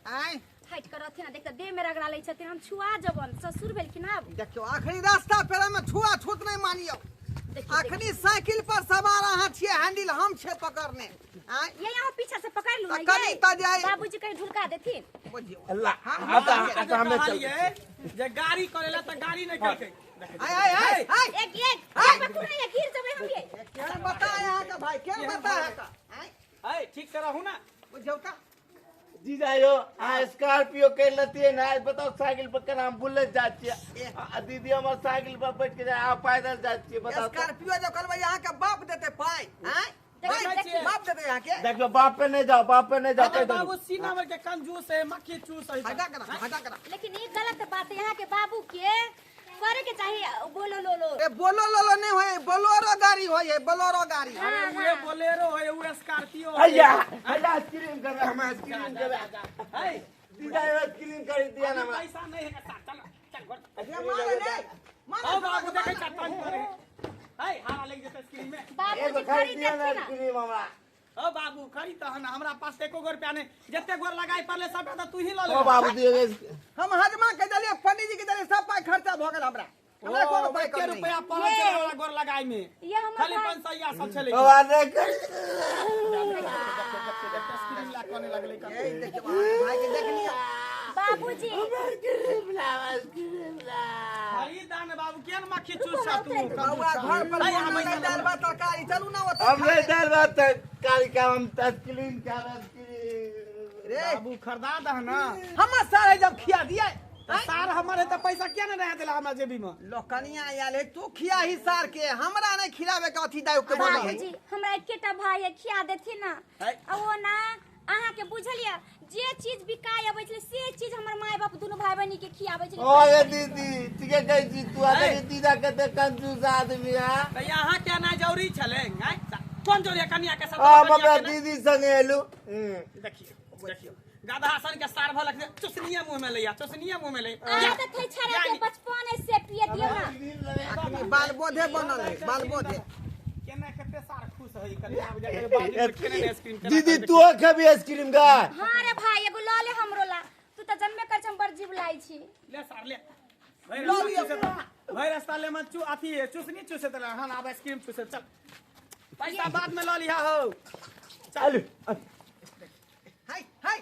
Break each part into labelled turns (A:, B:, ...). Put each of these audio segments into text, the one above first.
A: आय
B: हटि कऽ रहथिन आ देखते देह में रगड़ा लै छथिन, हम छुआ जबन ससुर भेलखिन आब।
A: देखियौ आखिरी रास्ता पेरा में छुआ छूत नहीं मानियौ।
B: देखियौ,
A: अखनी साइकिल पर सवार अहाँ छियै, हैंडल हम छियै पकड़ने। आय
B: ये यहाँ पीछा से पकड़ लू ना,
A: तऽ कनि
B: ये।
A: तऽ जाय।
B: बाबूजी कहीं ढुलका देथिन।
A: बुझियौ
C: अल्लाह
A: हम
C: अब तऽ अब तऽ हमे चल
D: कहलियै जे गाड़ी करेला तऽ गाड़ी नहि केलकै।
A: आय आय आय आय
B: एक एक एक पकड़ ना, ये गिर जबै हम ये।
A: केहन बता अहाँ के भाई, केहन बता अहाँ के? आय
D: है ठीक से रहू ना।
A: बुझियौ तऽ
C: जीजा यो अहाँ स्कॉर्पियो कर लेतियै ने, आज बताओ साइकिल पर केना हम बुलैत जाइ छियै। आ दीदी हमर साइकिल पर बैठ के जाय, अहाँ पैदल जाइ छियै, बताओ तऽ।
A: स्कॉर्पियो जो कहलबै अहाँ के बाप देतै पाइ। आय
B: देखियौ,
A: पाइ
B: देखियौ।
A: बाप देतै अहाँ के।
C: देखियौ बाप पे नहीं जाओ, बाप पे नहीं जाओ, कहि
D: बाबू
C: देलहुँ।
D: सीना में के कंजूस है, मक्खी चूस है।
A: हटा करा, हटा करा।
B: लेकिन ई गलत बात है, यहाँ के बाबू के करे के चाहिए बोलो लो लो।
A: ए बोलो लो लो नहीं होय, बोलोरो गाड़ी होय है, बोलोरो गाड़ी।
B: हाँ,
D: अरे उहे बोलेरो है, उहे स्कॉर्पियो है।
C: अय्या अय्या आइसक्रीम करबै हम, आइसक्रीम करबै।
D: है
C: जीजा यो आइसक्रीम खरीद दिया ना हमरा।
D: पैसा नहीं है का, चल चल घर।
A: ए मारे रे, मारे
D: आओ बाबू देखै छ तंग करे है, हारा लग जेतै स्क्रीन में।
B: बाबूजी
C: एगो खरीद
B: खरीद
C: दिया ना
B: देथिन ना।
C: आइसक्रीम हमरा।
D: ओ बाबू खरीद तहन, हमरा पास एको गो रुपया नहीं, जते गोर लगाई पड़ले सबटा तऽ तू ही लऽ ले।
C: ओ बाबू दियो
A: हम हजमा के देलियै, पंडीजी के देलियै, सब पाइ खर्चा भऽ गेल हमरा। हमरा
D: ओ,
A: कोनो पाइ
D: एके
A: कम नहीं।
D: रुपया पड़ल
B: ये।
D: छलै हमरा गोर लगाई में।
B: ये हमर
D: खाली
B: भाई।
D: 500 सब छलै।
C: ओ अरे कर
D: स्क्रीन ला कोने लगलै कन।
A: ए देखियौ अहाँके भाई के देख लियौ।
B: बाबूजी
C: आइसक्रीम लाओ, आइसक्रीम लाओ।
D: खरीद दान बाबू, केहन मक्खी चूस छ तू?
A: बौआ घर पर
D: है, हम
A: मोन नहीं दाल भात तरकारी, चलू ना ओतऽ।
C: हम नहीं दाल भात तरकारी खाब, हम आइसक्रीम खाब, आइसक्रीम।
A: रे
D: बाबू खरीदा दह ना।
A: हमर सारे जब खिया दिए
D: तऽ सार हमर है तऽ पैसा किया ने रह देला हमरा जेबी में?
A: लो कनिया आयल है, तू खिया ही सार के, हमरा नहीं खिलावे के अथी दाय के बोले है।
B: बाबूजी हमरा एकेटा भाई है, खिया देथिन ना।
D: है।
B: आ वो ना अहाँ के बुझलियै जे चीज बिकाय अबै छलै से चीज हमर माय बाप दुनू भाई बहिनी के खियाबै छलै।
C: ओ ये दीदी ठीके कहै छी तू, आ देखी दीदा कते कंजूस आदमी है।
D: तऽ यहाँ के ना जरूरी छलै आँय? कोन जरूरी है कनिया के सब?
C: हम अपना दीदी संगे एलू।
D: देखियौ देखियौ गधा सन के सार भलक जे चुसनिया मुंह में लैया, चुसनिया मुंह में ले।
B: अहाँ तऽ थै छड़ा के बचपन है से पिए दियौ ना।
A: अखनी बाल बोधे बनल है, बाल बोधे।
D: केना कते सार खुश है कनिया बुझा के बाबूजी से केने आइसक्रीम केना
C: दीदी
D: खरीद
C: तू खेबी आइसक्रीम का?
B: हाँ रे भाई एगो लऽ ले हमरो ला, तू तऽ जन्मे कर हम बड़ जीव लाई छी।
D: ले सार ले भाई रास्ता चूसे त- भाई रास्ता ले मत चू अथी है, चूसनी चूसे त हां आब आइसक्रीम चूसे चल, पैसा बाद में लऽ लिहा हो।
C: चल
A: हाय हाय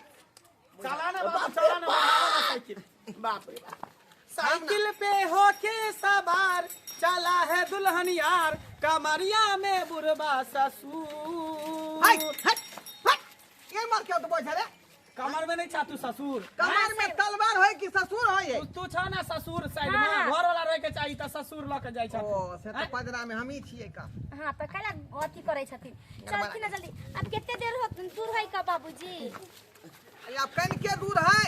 D: चला ना बाबू, चला ना बाबू, साइकिल। बाप रे बाप। साइकिल पे होके सवार चला है दुल्हन यार, कमरिया में बुढ़बा ससुर।
A: हाय हाय हाय ये मार के तो बोझ रे।
D: कमर में नहीं छा तू ससुर।
A: कमर में तलवार होय कि ससुर होय?
D: तू छा ना ससुर साइड में,
B: हाँ।
D: घर वाला रहे के चाहिए त ससुर ल के जाय छ।
A: ओ से त पजरा में हमही छियै का।
B: हाँ तऽ कैला अथी करै छथिन, चलथिन ना जल्दी। अब कते देर हो दूर है का बाबूजी?
A: अरे अब कनिके दूर है,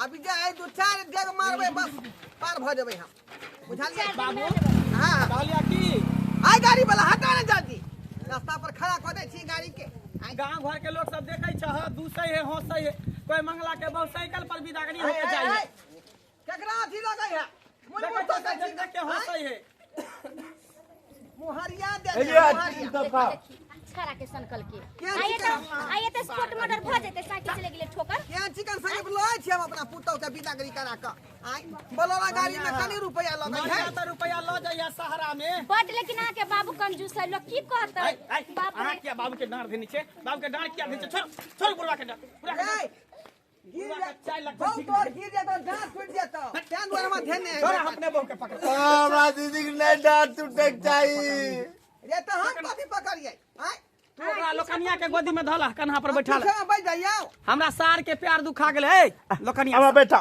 A: अभी जे है दू चार डेग मारबै बस पार भऽ जेबै हम, बुझलियै?
B: चारि दिन
D: बाबू।
B: में जेबै।
A: हाँ
D: कहलिया की
A: आइ गाड़ी वाला हटा ने जल्दी, रास्ता पर खड़ा कऽ दै छी गाड़ी के। आइ
D: गांव घर के लोग सब देखै छ, दूसै है हंसै है, कोई मंगला के बहु साइकिल पर बिदागरी
A: आइ,
D: होके
A: आइ,
D: जाय है।
A: आइ, केकरा अथी लगै है? मुड़ मुड़
D: देखै
A: तकै
D: छ
A: छी।
D: देख देख के हंसै है।
A: मुहरिया दे दे,
C: एलियो
A: मुहरिया।
C: आइसक्रीम तो खाओ।
B: देखी छड़ा के सनकल के
A: के
B: आइए
A: चिकन?
B: तऽ आइए तऽ स्पोर्ट मर्डर भऽ जेतै, साइकिल चले गेलै ठोकर।
A: केहन चिकन संगे लऽ छी हम अपना पुतहु के बिदागरी करा कऽ। आइ बोलोरा गाड़ी में कनी रुपया लगै है?
D: मरिया त रुपया ल जाइया सहारा में।
B: बड लेकिन अहाँ के बाबू कंजूस है, लोग की कहतै?
D: आइ, आइ,
B: बाप
D: अहाँ
B: रे।
D: किया बाबू के डाँड़ धेने छै? बाबू के डाँड़ किया धेने छै? छोड़ छोड़ बुढ़वा के डाँड़, बुढ़वा के
A: ए,
D: डाँड़।
A: गिर
D: बुढ़वा
A: जा
D: के चाय लगतै,
A: बहु
D: ठीक
A: तोर गिर जेतौ, दाँत टूटि जेतौ, तें दुआरे हमरा धेने है।
D: छोड़ अपने बहू के पकड़।
C: हमरा दीदी के नहीं डांट टूटे के चाहिए।
A: रे तऽ हम कथी पकड़ियै? आँय
D: तू ओकरा लोकनिया के गोदी में धला, कन्हा पर बैठा
A: पीछे में बैठ जाइयौ।
D: हमरा सार के प्यार दुखा गेलै। ए लोकनिया
C: हमरा बैठा।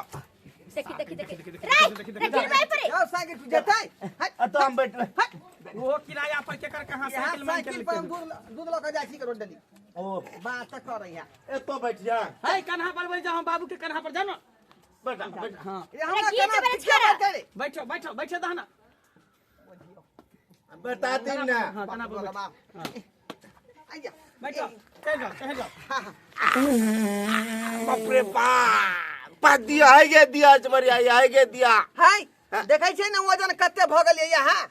B: देखी देखी देखी रे रे गिरबै परे।
A: जाउ साइकिल टूटि जेतै। हट,
C: आ तो हम बैठ
A: हट।
D: वो किराया पर केकर कहाँ
A: इएह
D: साइकिल मांग के
A: साइकिल पर हम दूध दूध लऽ कऽ जाइ छी के रोड डली।
C: ओ
A: बात तऽ करै है।
C: एतो बैठ जा।
D: है कन्हा पर बैठ जा, हम बाबू के कन्हा पर जा ना।
C: बैठा बैठा।
D: हां
A: रे हमरा
B: गिर
A: केना
B: जेबै रे
A: पीछे
B: छौड़ा।
A: बैठतै रे?
D: बैठो बैठो बैठो दहना।
C: बता दी ना।
D: हां कन्हा पर बैठो।
A: बाप। आइया।
D: बैठो चल जाओ चल जाओ।
A: हाँ हाँ
C: बाप रे बाप, पा दिया है गे दिया चमरिया है गे दिया।
A: हाय देखै छियै ने वजन कते भऽ गेलै यहाँ।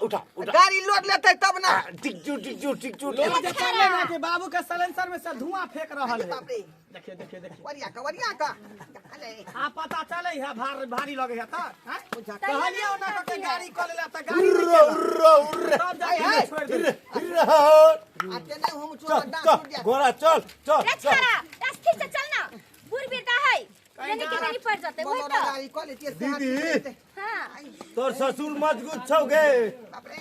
C: उठा उठा
A: गाड़ी लोड लेतै तब ना।
C: टिक चू टिक चू टिक चू।
D: लोग जे चले ना के बाबू के साइलेंसर में से धुआं फेंक रहल है।
A: बाप रे
D: देखिए देखिए देखिए
A: वरिया का वरिया का अरे
D: आ पता चले है भार भारी लगे है त हां
A: बुझा
D: कहलियो ना के गाड़ी क लेला त गाड़ी
C: उर्र उर्र उर्र
D: तब जाके छोड़ दे।
A: आ ते नहीं हम
C: चल
A: चोर डांस
C: चल
A: छूट जाए।
C: घोड़ा चल चल
B: रे
C: चल
B: छोरा स्थिर से चल ना बुढ़ बिरदा है यानी कि नहीं पड़ जाते वही
A: बोलो
B: तो।
A: गाड़ी क लेती है
C: दीदी।
B: हां
C: तोर ससुर मजबूत छौ गे।
A: बाप रे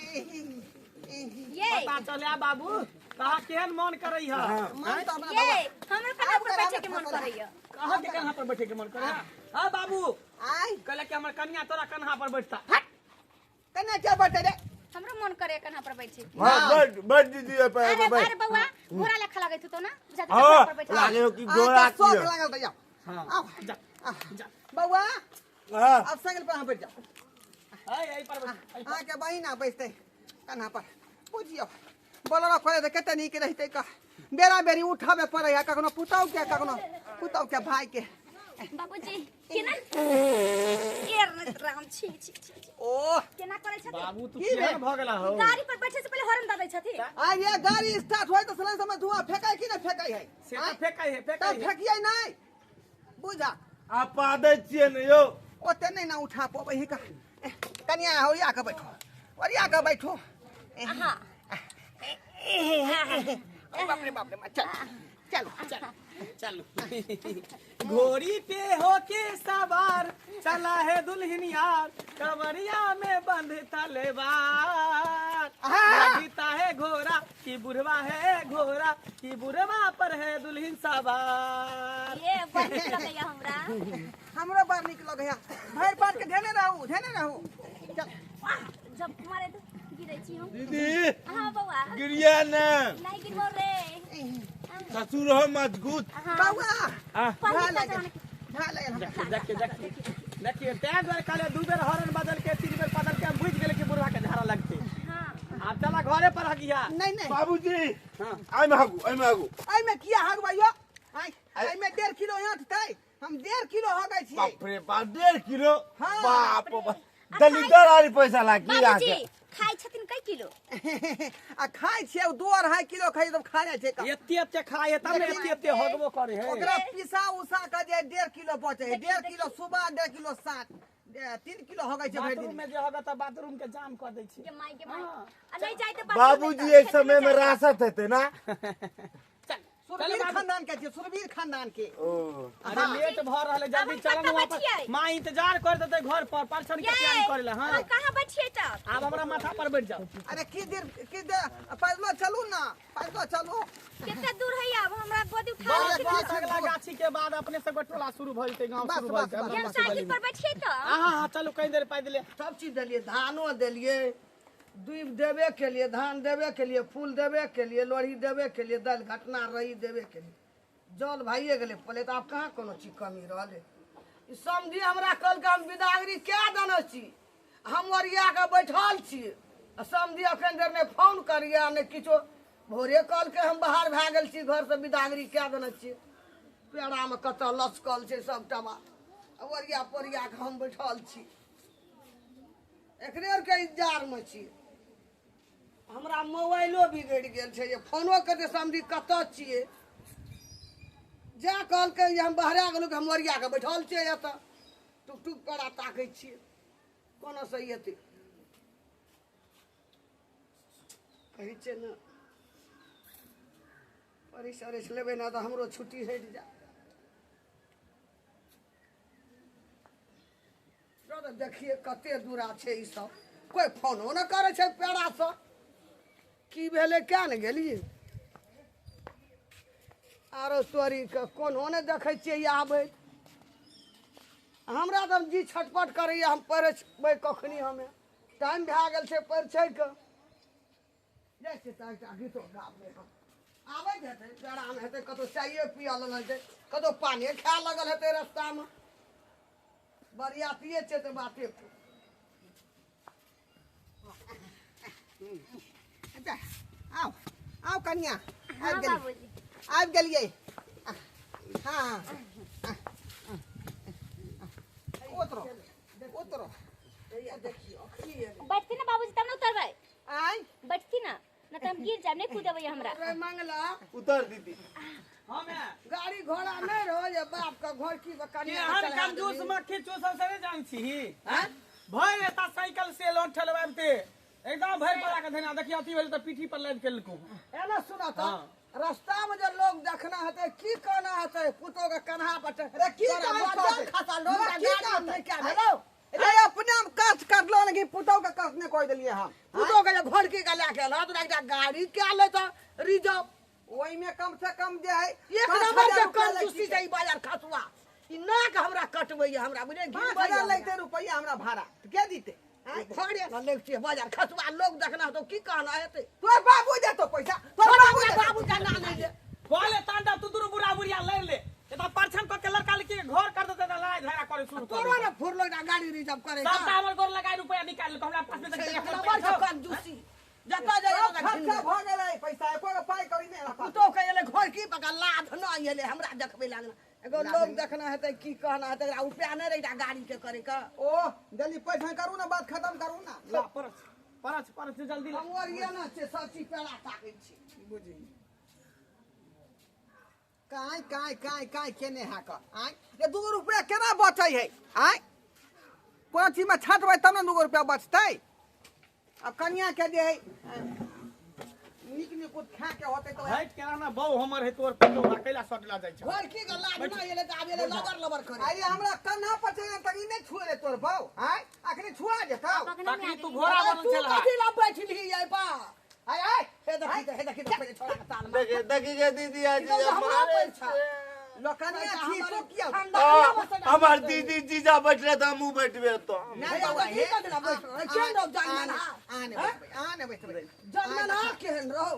B: ये
D: पता चले बाबू कहा केहन मन करई है।
A: मन तो अपना
B: ये हमरो कन्हा पर बैठे के मन करैया।
D: कहा के कन्हा पर बैठे के मन करे? हां बाबू
A: आई
D: कहले कि हमर कन्या तोरा कन्हा पर बैठता।
A: हट कन्या क्या बैठे रे?
B: हमरो मन करे कन्हा पर बैठे।
C: हां बैठ बैठ दीदी पे
B: अरे
C: बैठ।
B: अरे बउआ घोड़ा लेखा लगैत होतो ना जाते
C: हां
B: कन्हा पर बैठे।
C: लागे हो कि घोड़ा
A: शौक
C: की
A: लागल त जाओ।
D: हां
A: आओ
D: जा जा
A: बउआ
C: हां
A: अब साइकिल पर बैठ जाओ।
D: हाय एई पर बैठ।
A: हां के बहिना बैठते कन्हा पर बुझियो बोलरा खोले त कते नीक रहते का बेरा बेरी उठाबे पड़े है कखनो पुतौ के कखनो पुतौ के भाई के।
B: बाबूजी केना ए राम छी छी छी
A: ओ
B: केना करै छथि
D: बाबू तू केहन भ गेला हो?
B: गाड़ी पर बैठे से पहले हॉर्न दबै छथि।
A: आ ये गाड़ी स्टार्ट होय त सलेंसर में धुआं फेकै कि नै फेकै है?
D: से त फेकै है फेकै
A: तब फेकियै नै बुझा।
C: आ पादै छियै ने यो
A: ओते नै ना उठा पबै है का। कनिया ओरिया के बैठो ओरिया के बैठो।
B: हां
A: बाप रे बाप रे चल चलो
D: चलो चलो। घोड़ी पे होके सवार चला है दुल्हन यार कमरिया में बंध तलवार लगता है घोड़ा कि बुढ़वा है घोड़ा कि बुढ़वा पर है दुल्हन सवार।
B: ये बड़ नीक लगैया हमरा।
A: हमरो बड़ नीक लगैया भरि पाट के धेने रहू धेने रहू। चल
B: जब मारे तो गिरै छी हम।
C: दीदी
B: हां बउआ
C: गिरिया ने
B: नहीं गिरबो रे
C: ससुर हो मजबूत
A: बउआ।
B: पहले
A: लागल लागल।
D: देखिए देखिए देखिए तैं दुआरे कहले दू बेर हॉर्न बदल के तीन बेर बदल के हम बुझि गेले कि बुढ़वा के झाड़ा लगते।
B: हां
D: आब चला घरे पर हगिया।
A: नहीं नहीं
C: बाबूजी
D: हां
C: आई में हगू आई में हगू।
A: आई में किया हगबै यो? आई आई में 1.5 किलो आँटतै हम 1.5 किलो हगै छियै।
C: बाप रे बाप 1.5 किलो बाप बाप दलिदर आरी पैसा लागी
B: बाबूजी खाइ छथिन कै किलो?
A: आ खाइ छियै 2-2.5 किलो खाइ तब खा जाइ छै।
D: एते एते खाइ तब ने एते एते हगबो करे है।
A: ओकरा पिसा उसा के जे 1.5 किलो बचे है 1.5 किलो सुबह 1.5 किलो साँझ 3 किलो हगै छै भरि दिन।
D: बाथरूम में जे हगत त बाथरूम के जाम कर दै छै।
B: के माई के माई आ नहीं जाय त
C: बाबूजी एक समय में रासत हेतै ना।
D: चल
A: सुरवीर खानदान के छियै सुरवीर खानदान के।
C: ओ
D: अरे लेट भ रहल है जल्दी चल न वापस। मां इंतजार कर देतै घर पर परछन के तैयारी करे ले। हां
B: हम कहां बैठिए तब?
D: आब हमरा माथा पर बैठ जाओ।
A: अरे की देर पैदलो चलू ना पैदलो चलू।
B: कितना दूर है अब हमरा गोदी उठा ले।
D: बस अगला गाछी के बाद अपने सब टोला शुरू भ जतै गांव शुरू भ जतै।
B: हम साइकिल पर बैठिए त?
D: हां हां चलू कहीं देर पैदले।
E: सब चीज देलिए धानो देलिए दूब देवे के लिए धान देवे के लिए फूल देवे के लिए लोढ़ी देवे के लिए दालि घटना रही देवे के लिए जल भाइये गेलै पले तऽ आब कहाँ कोनो चीज कमी रहलै। ई समझी हमरा कहलकै हम बिदागरी कए देने छी हम ओरिया कऽ बैठल छी आ समझी एखन धरि नहि फोन करैया नहि किछो। भोरे कहलकै हम बाहर भए गेल छी घरसँ बिदागरी कए देने छी। पेड़ामे कतऽ लचकल छै सबटा आ ओरिया पोरिया कऽ हम बैठल छी एकरे आरके इंतजारमे छी। हमरा मोबाइलो बिगड़ि गेल छै जे फोनो करतै समझी कतऽ छियै। जा कहलकै जे हम बहरा गेलहुँ कि हम ओरिया कऽ बैठल छियै एतऽ टुक टुक करा ताकै छियै कोना सही हेतै कहै छै ने परिस अरिस लेबै ने तऽ हमरो छुट्टी हटि जाय। देखिए कते दूरा छै ई सब कोइ फोनो नहि करै छै पेड़ासँ। की भेलै क्या ने गेलियै आरो तोरीके कोनो नहि देखै छियै आबैत। हमरा तऽ जी छटपट करैया हम पढ़बै कखनी हमे टाइम भए गेल छै पढ़ैके। जाइ छियै तऽ एकटा गीतो गाबै हम आबैत हेतै पेड़ामे हेतै कतहु चाये पिअ लगल हेतै कतहु पानिए खाए लगल हेतै रस्तामे। बरियातिए छै तऽ बाते
A: आओ आओ कनिया आबि गेलियै आबि गेलियै। हाँ उतरो उतरो
B: बैठते ना बाबूजी तब ना उतरबै। कुदबै हमरा।
E: रे मंगला
C: उतर दीदी।
D: हां मैं
E: गाड़ी घोड़ा नहीं रहो ये बाप का घर की कनिया
D: केहन कंजूस मक्खी चूसल से नहीं जान छी हैं भर एता साइकिल से लोन ठलवाबते एकदम भर पड़ा के धना देखियो अथी भेल त पीठी पर लाद के लको।
E: एना सुना तो
D: हाँ।
E: रास्ता में जो लोग देखना हेतै की कहना हेतै पुतोह के कन्हा पर
A: रे की कहै
E: बजल खसा लोग
A: रे की
E: गाड़ी
A: कहतै?
E: नहीं क्या भेलौ
A: रे अपने हम कष्ट करलो लेकिन पुतहु के कष्ट नहीं कोई देलिए हम।
E: पुतोह के जे घर की के लए के एलौ तोरा एकटा गाड़ी क्या ले त रिजर्व
A: ओहि में कम से कम जे है
E: एक
A: 5,000
E: नंबर के
A: रुपया
E: कंजूसी
A: लगतै।
E: छै ई बाजार खसुआ ई नाक हमरा कटबैया हमरा बुझे
A: 5,000 लगतै रुपया हमरा भाड़ा तऽ के दितै? आँय?
E: घरे न लगते बाजार खसुआ लोग देखना तो की कहना हेतै
A: तोर बाबू देतो पैसा तोर
E: तोर
A: बाबू देतो।
E: बाबू के ना नहीं दे
D: बोले तांडा तू दुनु बुढ़ा बुढ़िया लड़ ले एता परछन क के लड़का लड़की के घर कर देते त लड़ाई झगड़ा करे शुरू कर
E: तोरो ने फुरलो एकटा गाड़ी रिजर्व करे
D: सब हमर गोर लगाई रुपया निकाल के हमरा पास में
E: एक
D: त
E: नंबर के कंजूसी जतऽ जाइए
A: सब खर्चा भऽ गेलै पैसा एको गो पाइ कौड़ी नहि हमरा पास।
E: पुतोह के एलै घर की पका लाद न एलै हमरा देखबै लागल एगो लोग देखना हेतै की कहना हेतै एकरा उपाय नहि रहै एकटा गाड़ी के करे के।
A: ओ जल्दी पैसा करू ना बात खत्म करू ना।
D: ला परछ परछ परछ जल्दी ला।
E: हम ओरिये ना छै सब चीज पेड़ा ताकै छी
A: बुझी काय काय काय काय केने है का आय ये 2 रुपया केना बचै है आय कोनो चीज में छाटबै तब ने 2 रुपया बचतै। अब कनिया के जे है नीक नीक खा के होतै तो
D: हट के रहना बहु हमर है तोर पुतोह कैला सटला जाइ छै
E: घर की के लाद न एलै तऽ आब एलै लबर लबर करे।
A: अरे हमरा कन्हा पर चढ़े तक ई नहि छुए तोर बौ आय अखनी छुआ जेतौ।
D: तखनी तू घोड़ा बनल
E: तू
D: छल
E: कथी ला बैठली है बा
A: आय आय
E: हे देखी हे देखी पहिले छोड़ा के ताल मार
C: देखी देखी के दीदी आज
E: ई तो हमरा पैसा
A: लोकनिया छी तो किया
C: हमार दीदी जीजा बैठले त हमहू बैठबे तो
A: नहीं
E: हे
A: बाबा
E: ई कथी ला बैठ रहल केहन रहो जनमना
A: आने बैठबै आने बैठबै
E: जनमना केहन रहो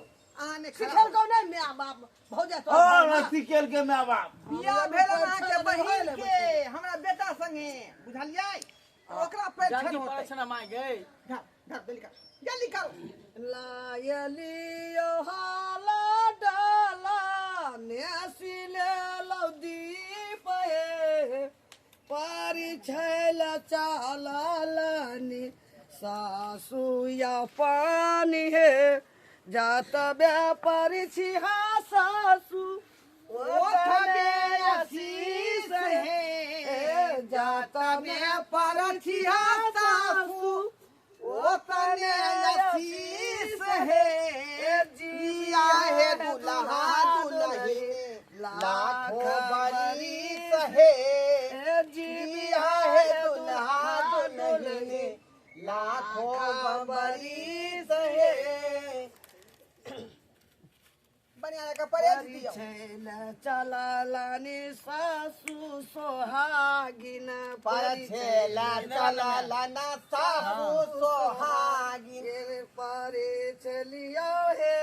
A: आने
E: सिखेल को नहीं my बाप भौजा तो
C: हां सिखेल के my बाप
A: बियाह भेल अहाँके बहिन के हमरा बेटा संगे बुझलियै ओकरा पैर छन
D: जल्दी
A: होतै
D: परछ ना माय गई
A: धर धर जल्दी कर जल्दी करो।
E: लायलियो हाला डाला नेसिले लौ दीप हे परिछैल चालनी सासु या पानी हे जात व्यापारी छिहा सासु
A: ओठबे आशीष हे जात में परछिहा सासु ओतने आशीष हे जिया हे दुल्हा दुल्ही लाखों बरिस हे जिया हे दुल्हा दुल्ही लाखों बरिस हे। बढ़िया का परहेज दियौ।
E: चललनि सासु सोहागिन
A: परछेला चललना सासु सोहागिन
E: परिछलियो हे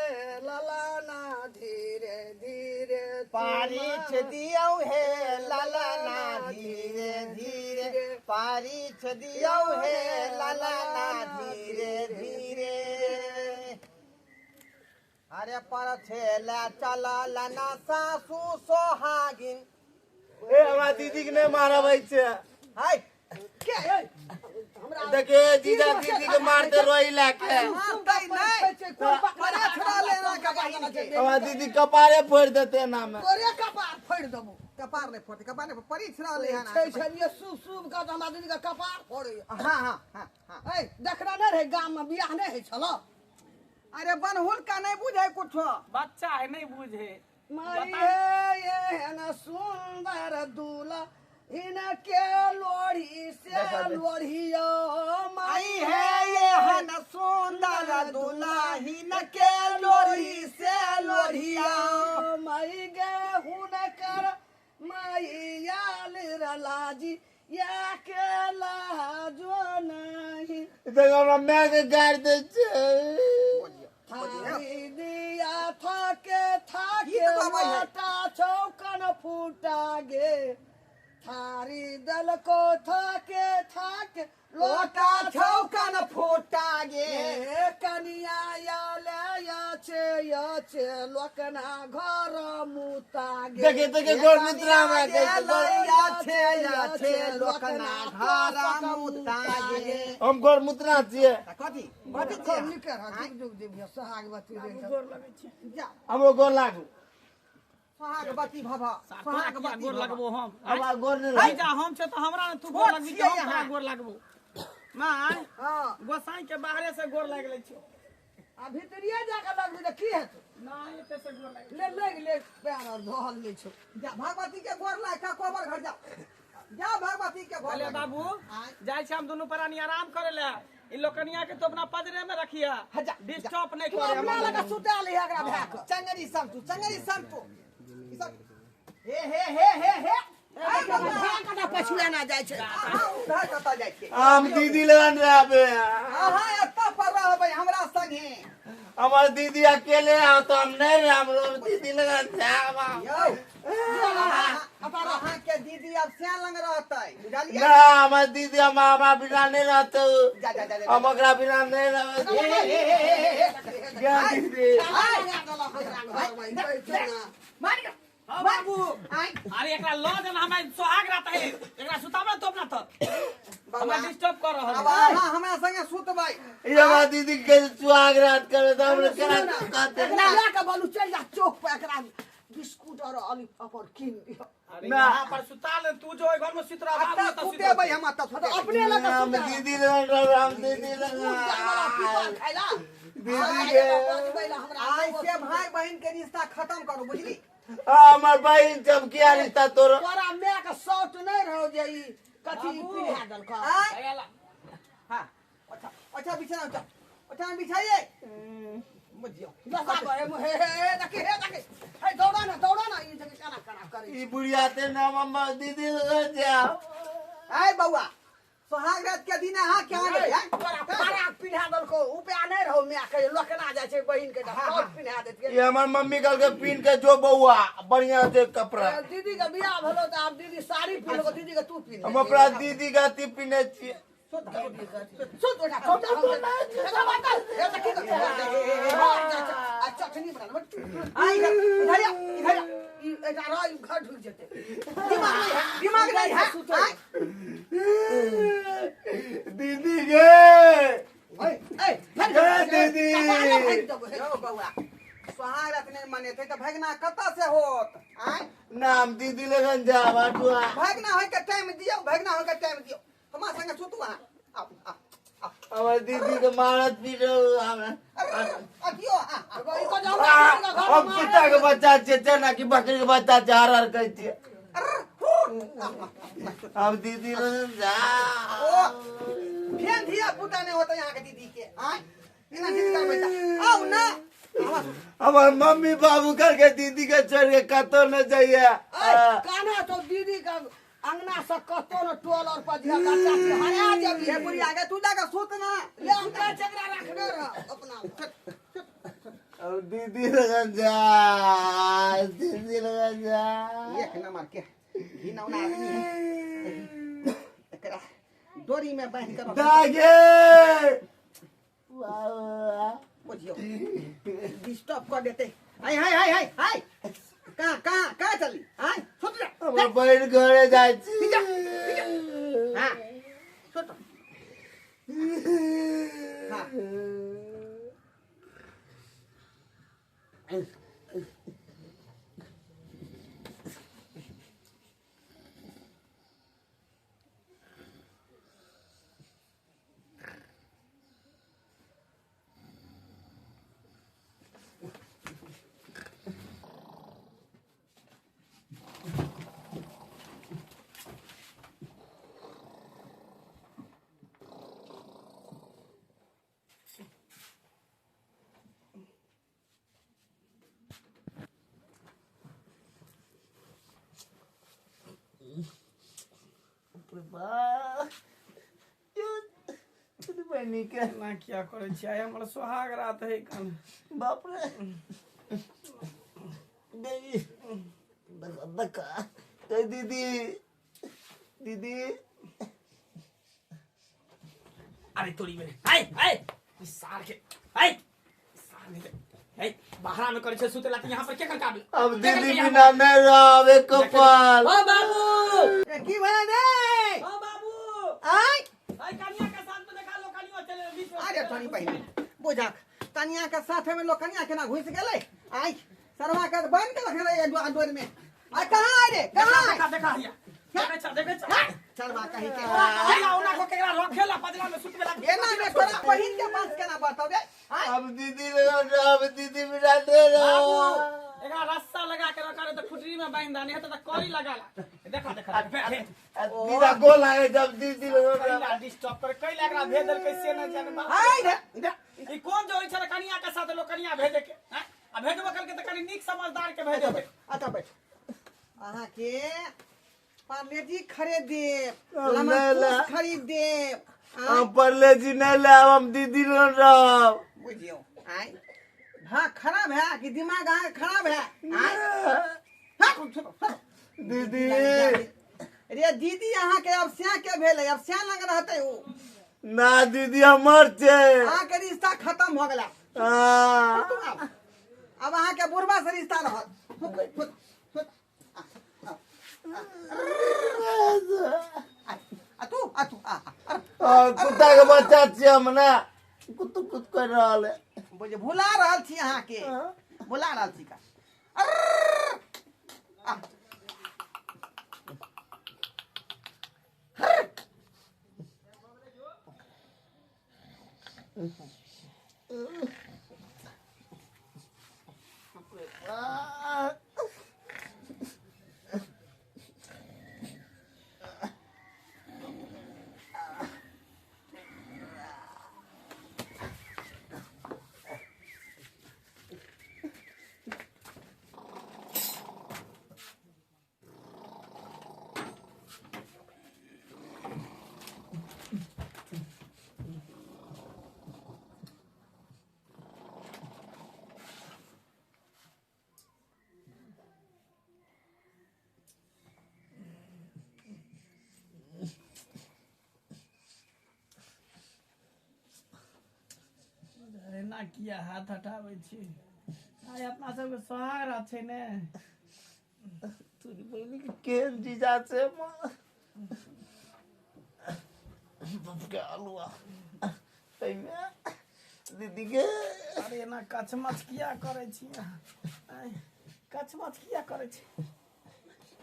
E: ललना धीरे धीरे
A: पारिछ दियौ हे ललना धीरे धीरे पारिछ दियौ हे ललना धीरे धीरे। अरे परछेला चललना सासु सोहागिन।
C: ए हमरा दीदी के नहीं मारबै छै।
A: हाय
E: के हमरा
C: देखे जीजा दीदी के मारते रोई लाके
A: मारतै नहि परछ लेना के बहिन के
C: हमरा दीदी कपारे फोड़ देते ना में
E: तोरे कपार फोड़ि देबो।
A: कपार नहीं फोड़ते कपार नहीं परिछ रहलै हन
E: छै छलियै शुभ शुभ का हमरा दीदी के कपार फोड़ै।
A: हां हां हां हां
E: ए देखना नहि रहै गाम में बियाह नहि होइ छल।
A: अरे बनहुल का नहीं बुझे कुछो
D: बच्चा है नहीं बुझे।
E: माई हे एहन सुंदर दूल्हा इनके लोढ़ी से लोढ़ियो
A: आई है एहन सुंदर दूल्हा हिनके लोढ़ी से लोढ़िया
E: माई गे हुनकर माई याल रलाजी या के लाजो नहीं।
C: देख हमरा my के गारि दै छै।
E: थारी दिया थाके थाके
A: गीत गाबै है।
E: लोटा चौकन फूटा गे थारी दल को थाके थाके
A: लोटा छौकन फूटा गे
E: ए कनिया याले याचे याचे लोकना घर मुता गे।
C: देखे देखे गोर मित्रा हमरा कहै छै, गोर
A: याचे आछे आछे लोकना घर मुतागे।
C: हम घर मुतना छियै।
A: कथी कथी
E: खूब
A: छियै?
E: नीक रह, जुग जुग जीविह, सोहागवती रह।
D: गोर लगै छै।
A: जा।
C: हमरो गोर लागू।
A: सोहागवती भव,
D: तोरा किया
A: सोहागवती
D: गोर
A: भव।
D: लगबो हम?
C: हमरा गोर नहि
D: है
C: लागू।
D: जा, हम छै तऽ हमरा ने तू गोर
A: छोट
D: लगबी,
A: छियै
D: हम तोरा
A: अहाँ।
D: गोर लगबो। माय,
E: हँ।
D: गोसाई के बाहरे से गोर लागि लै छियौ।
E: आ भीतरिये जाके लगबी तऽ की हेतौ?
D: नहि, एते से गोर लागि।
E: ले लागि ले, पैर आर धोल नहि छौ।
A: जा, भगवती के गोर लाग के कोबर घर जा, जा भगवती के गोर
D: अरे
A: लाग।
D: बाबू,
A: आँय।
D: जाइ छै हम दुनू प्राणी आराम करे ले। ई लोकनिया के तो अपना पजरे में रखिया,
A: हाँ, जा, जा।
D: डिस्टर्ब नहीं
E: तू
D: करे।
E: अपना लगा सुता ले एकरा भए के।
A: चंगरी संतु, चंगरी संतु, ई सब हे हे हे हे हे।
E: ए, भए के तऽ पछुआ ना जाइ छै।
A: अहाँ उधर कतऽ जाइ छियै?
C: हम दीदी लगन रहबे।
A: अहाँ एतऽ पर रहबै हमरा संगे।
C: हमर दीदी अकेले आओ तो हम नहीं रहे, हमरो दीदी लगन जाब।
A: यौ, अहाँ के दीदी अब श्याम लंग रहतै, बुझलियै?
C: ना, हमर दीदी हम हमरा बिना नहीं रहते।
A: जा जा जा जा।
C: हम ओकरा बिना नहीं रहबे।
A: हे हे हे हे हे हे।
C: जा दीदी।
A: मार के।
D: हाँ बाबू।
A: आइ।
D: अरे एकरा ल जाना, हमरा सोहाग रात है, एकरा सुताबना तो अपना तो
A: बाबा।
D: हमरा डिस्टर्ब कर रहल
A: अब
D: है।
A: अहाँ हमरा संगे सुतबै।
C: ई हमर दीदी के सुहाग रात करे तो हमरा केना कहते?
E: एकरा लए के बोलू चलि जा चौक पर, एकरा बिस्कुट और अलीपापड़ कीन दिअ।
D: अरे
C: ना।
D: यहाँ पर सुता ले तू, जो घर में सुत रहा बाबू,
A: अतऽ
D: तो सुत।
A: सुतेबै हम, अतऽ सुतेबै।
E: अपने लग
C: हम दीदी लगन रहबे, हम दीदी लगन।
E: खाइला
C: दीदी के
A: आइ से भाई बहिन के रिश्ता खत्म करू, बुझली?
C: हमर बहिन जब किया रिश्ता तोरो?
E: तोरा माय के शौट नहि रहो जे ई कथी
D: बाबू।
E: पिन्हा देलकौ।
A: आइ हाँ, अच्छा अच्छा, बिछाना अच्छा अच्छा बिछाइए, बुझियो।
E: बसा हे हे हे, देखी हे देखी, हे दौड़ा ना, दौड़ा ना, ई देखी केना केना करै।
C: ई बुढ़िया ते ना हम दीदी लगन जाओ।
A: आइ बौआ, सोहाग रात के दिन अहाँ के आने
E: छै। तोरा फराक पिन्हा देलकौ, उपया नहि रहो माय के, लोकना जाइ छै बहिन के शौट पिन्हा देतियै।
C: ये हमर मम्मी कहलकै पीन के जो बौआ बढ़िया से कपड़ा।
E: दीदी के बियाह भेलो तऽ आब दीदी साड़ी पिन्हलको, दीदी के तू पिन्ह।
C: हम अपना दीदी के अथी पीने छियै।
E: सुत सुत बेटा, सुत, चटनी बना।
A: आइ इधर, इधर आ, इधर आ।
E: ई एकरा रह, ई घर ढुकि जेतै।
A: दिमाग नहीं है, दिमाग नहीं है। आइ।
C: दीदी गे।
E: ए ए।
C: ए दीदी।
A: यौ बौआ, सोहाग रात नहि मनेतै तऽ भगना कतऽ से होत? आइ।
C: नाम दीदी लगन जाब हटुआ।
A: भगना होय के टाइम दियौ, भगना होय के टाइम दियौ। हमरा संगे सुतू अहाँ, आउ आउ आउ।
C: हमर दीदी के मारत पीट हमरा।
A: अथियो आ
C: हम कुत्ता के बच्चा छियै तेना कि बकरी के बच्चा छै, हर हर कहै छियै। हम दीदी लगन जा।
A: ओ फेन धिया पुता नहि होतै अहाँके दीदी के। आइ एना जिद करबै तऽ आउ ने हमरा सुतू।
C: हमर मम्मी बाबू करके दीदी के छोड़ के कतौ न जाइए।
E: काना तो दीदी के अंगना से कतो न टोल और पर धिया बच्चा छै, हरा जेबी।
A: हे बुढ़िया गे, तू जाके सुत ना।
E: ले, हम कहै छै एकरा रखने रह अपना।
C: अब दीदी लगन जा, दीदी लगन जा।
A: एक नंबर के घिनौना आदमी है। एकरा डोरी में बांध के रख।
C: दागे।
A: बुझियो, डिस्टर्ब कर देते। हाय हाय हाय हाय हाय, कहाँ कहाँ कहाँ चली? हाय, सुत जा।
C: हमर बहिन घरे जाइ छी।
A: हाँ, सुत। हाँ।
C: बहिनी के
D: एना किया करै छियै? आइ हमर सोहाग रात है कन।
C: बाप रे, दीदी बका तो दीदी, दीदी।
D: अरे तोरी मेरे, हाय हाय, ई सार के, हाय सार में, हे बाहरा में करै छै सुतेला त यहाँ पर के करकाबे?
C: अब दीदी बिना नहीं रहब एको पल।
D: ओ बाबू।
A: रे की भेलै रे?
D: हां बाबू।
A: आय
D: आई कनिया के साथ में देखा लोकनियो चले बीच में।
A: अरे तोरी बहिन बुझक कनिया के साथ में लोग कनिया केना घुस गेलै। आय सरवा के बन के रखने रहे डोर में। आय कहाँ आय रे कहाँ?
D: देखा देखा हिया देखै छ देखै छ।
A: सरवा कही के
D: हिया ओना को केकरा रखेला पजरा में सुतबेला
A: एना में तोरा बहिन के पास केना बताउ रे? आय
C: अब दीदी लगा अब दीदी बिना दे
D: बाबू एकरा रस्सा लगा के रखा रे त खुटरी में बांध दाने त करी लगा ला। देखा देखा भेज
C: दीदा गोल आए जब दीदी लगा
D: कैला डिस्टर्ब कर कैला एकरा भेज देल कैसे न जाने बाबू।
A: आय रे रे
D: ई कोन जोड़ी छले कनिया के साथ लोग कनिया भेजे के हैं? आ भेजबो कल के त कनी नीक समझदार के भेजे के।
A: अच्छा बैठ। अहाँ के पार्लेजी खरीद देब,
C: हम
A: लेमन
C: नहीं ला।
A: जूस खरीद देब।
C: हम परले जी नहीं लाब हम दीदी लग रहब।
A: बुझियौ आय भाग खराब है कि दिमाग अहाँ के खराब है? आय हाँ, छोड़ो, छोड़ो।
C: दीदी
A: रे दीदी अहाँ के अब स्या के भेलै, अब स्या लग रहतै ओ।
C: ना दीदी हमर छै।
A: अहाँ के रिश्ता खत्म हो गेला।
C: हाँ।
A: अब अहाँ के बुढ़बा से रिश्ता रहत। आ तू आ तू आ आ,
C: आ, कुत्ता के बच्चा छियै हम ना कुत्तु कुत कर रहल है।
A: बुझ भुला रहल छी अहाँ के, भुला रहल छी का। आ।
D: अरे ना किया हाथ हटाबै छी। आइ अपना सबके सोहाग रात छै ने।
C: तोरी बहिनी के केहन जीजा छै माँ। बाप के आलुआ एहिमे दीदी के।
D: अरे एना कचमच किया करै छी अहाँ? आइ कचमच किया करै छी?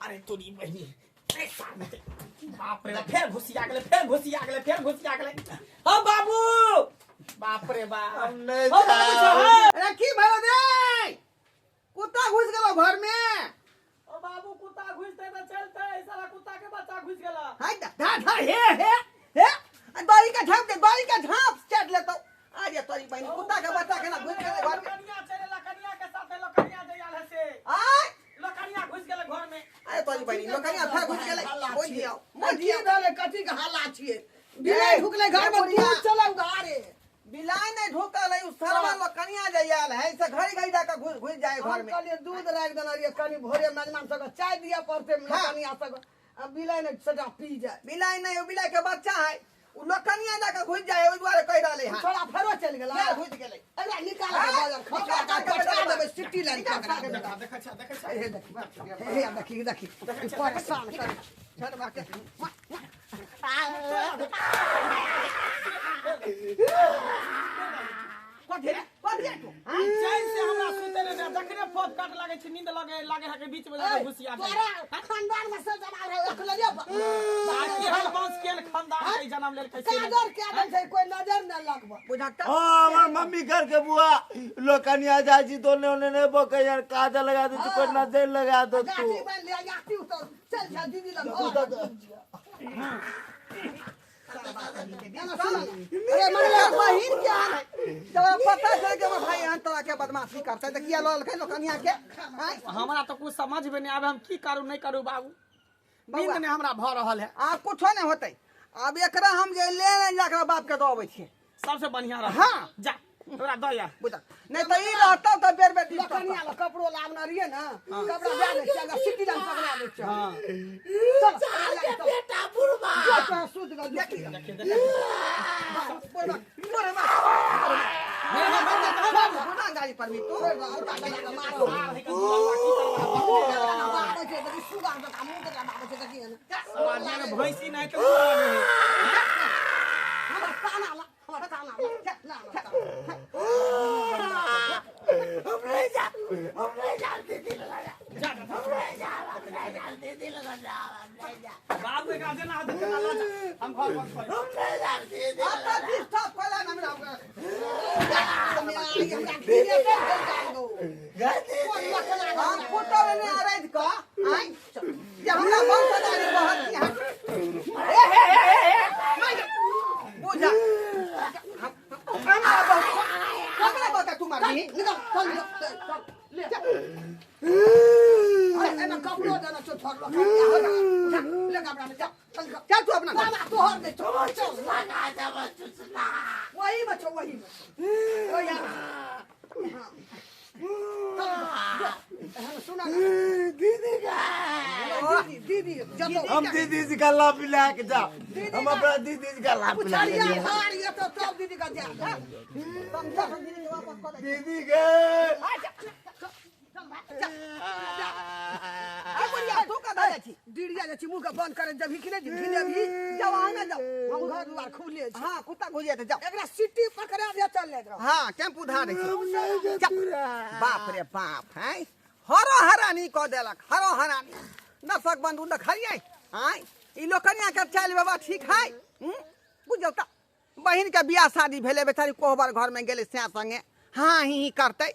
D: अरे तोरी बहिनी अरे सामने। बाप रे फेर घुसिया गेलै फेर घुसिया गेलै फेर घुसिया गेलै। हौ बाबू बाप रे बाप
C: हम नहीं
D: हौ बाबू
C: जायब।
D: छौ,
A: अरे की भेलो रे? कुत्ता घुस गेलो घर में।
D: ओ बाबू कुत्ता घुसतै त चलतै, साला कुत्ता के बच्चा घुस गेला।
A: हाय धा धा धा हे हे हे आ दही के झाँप दे, दही के झाँप चाट लेतौ। अरे तोरी बहिन कुत्ता के बच्चा केना घुस गेलै घर में?
D: कनिया चलेला कनिया के साथे लोकनिया जे आयल है से।
A: आय
D: लोकनिया घुस गेलै घर में।
A: अरे तोरी बहिन लोकनिया फेर घुस गेलै। बोल दियौ बोल
E: की
A: दियौ।
E: भेलै कथी के हल्ला छियै? बिलाइ ढुकलै घर में दूध चलौ घरे।
A: बिलाइ नहीं ढुकल है, उ सरवा लोकनिया जे आयल है से घड़ी घड़ी जाके घुस घुस जाए घर
E: हम
A: में।
E: कहलियै दूध राखि देने रहियै कनी भोरे मेजमान सबके चाय दिअ पड़तै कनिया सबके। अब बिलाइ ने सटा पी जाए।
A: बिलाइ नहीं, उ बिलाइ के बच्चा है, उ लोकनिया जाके घुस जाए ओहि दुआरे कहि रहलै हँ।
E: छोड़ा फेरो चलि गेलै।
A: फेर घुस गेलै।
E: एकरा निकाल के बाजार खसा के पठा देबै सिटी लाइन पकड़ा के।
D: देखा देखै छ देखै छ।
E: हे देखी हे देखी देखी परेशान कर
A: छड़वा के कथी रे कथी रे तू?
D: हाँ? चैन से हमरा सुते नै दे, जखने फोप काट लागे छै नींद लगे लागे है के बीच में जाके घुसिया जाए।
E: तोरा खानदान में से जमा रहे रख लेलियै।
D: केहन वंश केहन खानदान के जन्म लेल कैसे
E: काजर के दे छै कोई नजर न लगब।
A: बुझक
C: हाँ हमार मम्मी घर के बुआ लोकनिया जाजी दोने ओने नहीं बोके यार काजल लगा दे तू कोई नजर लगा दो तू।
E: गाड़ी में ले जाती उतर चल जा दीदी लग।
A: अरे मंगला बहिन के हाल है जब पता चल के हमर भाई एहन तरह के बदमाशी करतै त किया लऽ लोकनिया के? आँय?
D: हमरा तो कुछ समझ में नहीं आवे हम की करू नहीं करू बाबू। नींद नहीं हमरा भ रहल है।
A: आब कुछो नहीं होतै, आब एकरा हम जे ले ले जाके बाप के दऽ अबै छियै
D: सबसे बढ़िया रह।
A: हाँ।
D: जा तोरा दऽ या
A: बुझल नहीं त ई रहतौ त बेर बेर डिस्टर्ब
E: लोकनिया ल कपड़ो लाबने रहियै ने कपड़ा दए दै छियै सिटी लाइन पकड़ा दै छियै।
D: हां
E: चल
C: बेटा बुढ़वा
E: जो सुत गेल देखी
D: देखिए देखिए
A: बुढ़वा बुढ़वा बुढ़वा गाड़ी पर भी तू
E: सुगा जकाँ मुँह जकाँ बाबै छै देखियै ने।
D: आदमी के भैंसी नहीं तो मुँह है।
E: हमरा ताना ला, हमरा ताना ला, ला, ला, ला।
C: हम नहीं जा, हम नहीं जा दीदी लगा जा।
D: जा जा।
C: हम नहीं जा, हम नहीं जा दीदी लगा जा, हम नहीं जा।
D: बाबू एक आदमी ना आदमी ना ला जा। हम घर बंद कर।
C: हम नहीं जा दीदी
A: अब
C: लगा
A: तो डिस्टर्ब कला ना हमरा।
E: हमरा खिले दे दे
C: जा। दीदी
A: हम फुटब ने अरैत क आइ जे हमरा वंशदारी बहुत यहाँ। ए हे हे हे हे मार बुझा हमरा बहुत हमरा बहुत तू मारबी।
E: निकल चल निकल चल ले। अरे एना कपड़ो देना छो छोड़ लो ले कपड़ा में जा चल
A: चल तू अपना घर।
E: बाबा तोहर दे चल चल
C: लगा जा बस चुसला।
E: वही में छो वही में ओ यार सुना
C: दीदी का
E: दीदी दीदी जतो
C: हम दीदी जी का लाभ मिला के जा। हम अपना दीदी जी का लाभ मिला के
E: पुछलिया
C: जा।
E: हार ये तो तब दीदी का जा
A: समझा दीदी के वापस कर दे।
C: दीदी के
A: आ बुढ़िया तू का दादा छी
E: डिरिया जाइ छी मुँह के बंद करे जब कि नहीं घिने भी
A: जाओ आना जाओ।
E: हम घर दुआर खुले छी।
A: हां कुत्ता घुस जाते जाओ।
E: एकरा सिटी पकड़ा दे चल ले एकरा।
A: हां टेम्पू धार छै। बाप रे बाप हैं हरो हरानी क देलक हरो हरानी। दर्शक बंधु देखलियै आँय ई लोकनिया के चालि बाबा ठीक है बुझौ त बहिन के बियाह शादी भेलै बेचारी कोहबर घर में गेलै सैं संगे हाँ ही ही करतै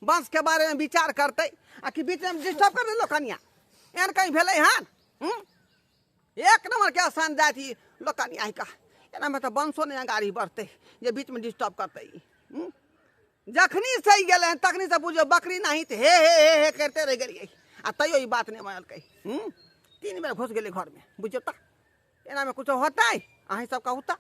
A: वंश के बारे में विचार करतै आ कि बीच में डिस्टर्ब कर दे लोकनिया एहन कहीं भेलै हन एक नंबर के आसान जात ई लोकनिया ही का एना में तऽ वंशो नहि अगाड़ी बढ़तै जे बीच में डिस्टर्ब करतै ई जखनी से ई गेलै हन तखनी से बुझियौ बकरी नहीं तऽ हे हे हे हे करते रहि गेलियै आ तैयो ई बात नहि मानलकै 3 बेर घुसि गेलै घरमे बुझियौ तऽ एनामे कुछो होतै अहीं सब कहू तऽ।